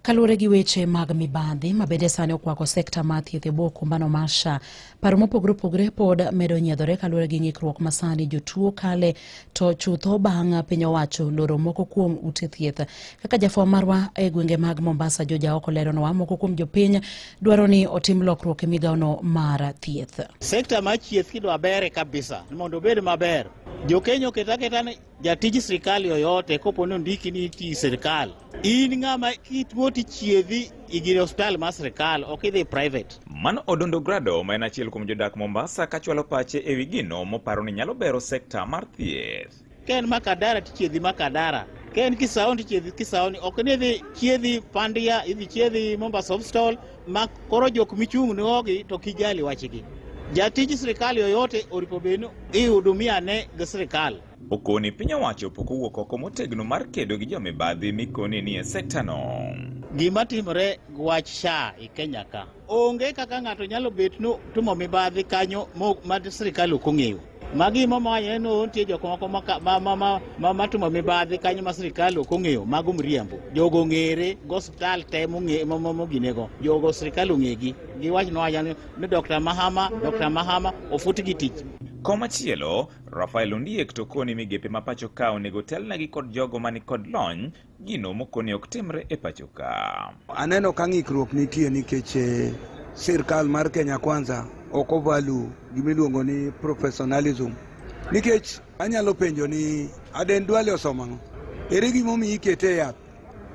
Kaluwore gi weche mag mibadhi ma bende sani okwako sekta mar thieth e bwo okumbano mar SHA, paro mopogore opogore pod medo nyiedhore kaluwore gi ng'ikruok ma sani jotuo kale to chutho bang' piny owacho loro moko kuom ute thieth. Kaka jafwambo marwa e gwenge mag Mombasa George Aoko leronwa, moko kuom jopiny dwaro ni otim lokruok e migawono mar thieth. Sekta mar thieth kidwa bere kabisa mondo obed maber, jokenya oket aketa ni jatij sirkal yoyote kopo ni ondiki ni iti sirkal, in ng'ama kituo tichiedhi igire osiptal mar sirkal, ok idhi private. Mano Odondo Grado ma en achiel kuom jodak Mombasa kachwalo pache e wi gino moparo ni nyalo bero sekta mar thieth. Ka en Makadara tichiedhi Makadara, ka en Kisauni tichiedhi Kisauni, ok ni idhi chiedhi Pandia, idhi chiedhi Mombasa Hospital, ma koro jok michung' nwogi to kijali wachgi. Jatij sirkal yoyote oripo bed ni ihudumiane gi sirkal. Okoni piny owacho pok owuok oko motegno mar kedo gi jomibadhi mikoni ni e sektano. Gima timore gi wach SHA e Kenya ka, onge kaka ng'ato nyalo bet no timo mibadhi kanyo ma sirkal ok ong'eyo. Magi momawacho ni nitie jok moko matimo mibadhi kanyo ma sirkal ok ong'eyo, mago mriambo. Jogo ong'ere go osiptal te moginego. Jogo sirkal ong'egi. Giwach nowacho ni Dr. Mahama, Dr. Mahama ofutgi tich. Komachielo, Rafael Ondiek to koni migepe ma pacho ka onego telnegi kod jogo mani kod lony, gino mokoni ok timre e pacho ka. Aneno ka ng'ikruok nitie nikech sirkal mar Kenya Kwanza ok ovalu gimiluongo ni professionalism. Nikech anyalo penjo ni Aden Duale osomo ang'o? Ere gimomiyo ikete e yath?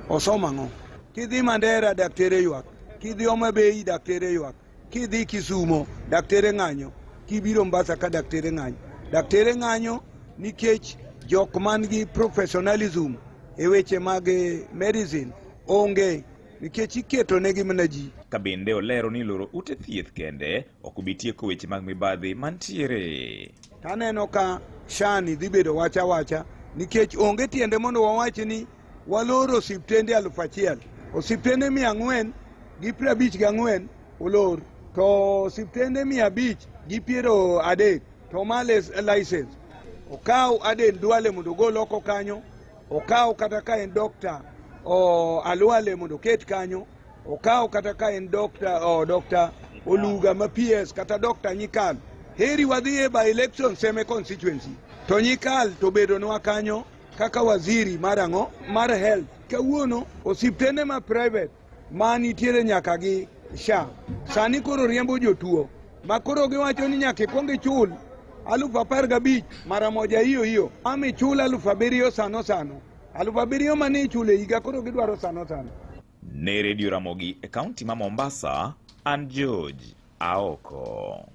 Osomo ang'o? Kidhi Mandera daktere ywak, kidhi Homa Bay daktere ywak, Kidhi Kisumo, daktere ng'anyo. Kibiro Mombasa ka daktere ng'anyo. Daktere ng'anyo nikech jok man gi professionalism e weche mag medicine onge nikech iketo negi mana ji. Ka bende olero ni loro ute thieth kende ok bi tieko weche mag mibadhi mantiere. Taneno ka SHA ni dhi bedo wach awacha nikech onge tiende mondo wawach ni waloro osiptende 1000. Osiptende 454 olor, to osiptende 530 to ma license. Okaw Aden Duale mondo ogol oko kanyo, okaw kata ka en Dr. Alwale mondo oket kanyo, okaw kata ka en Dr. Oluga ma PS kata Dr. Nyikal. Heri wadhi e by election Seme constituency, to Nyikal to bedonwa kanyo kaka waziri mar ang'o mar health. Kawuono osiptende ma private ma nitiere nyaka gi SHA sani koro riembo jotuo ma koro giwacho ni nyaka ikwong ichul 15,000 mara moja hiyo hiyo, ama ichul 7,000 sano sano. 7,000 mane ichulo e higa koro gidwaro sano sano. Ne Radio Ramogi e kaunti ma Mombasa, an George Aoko.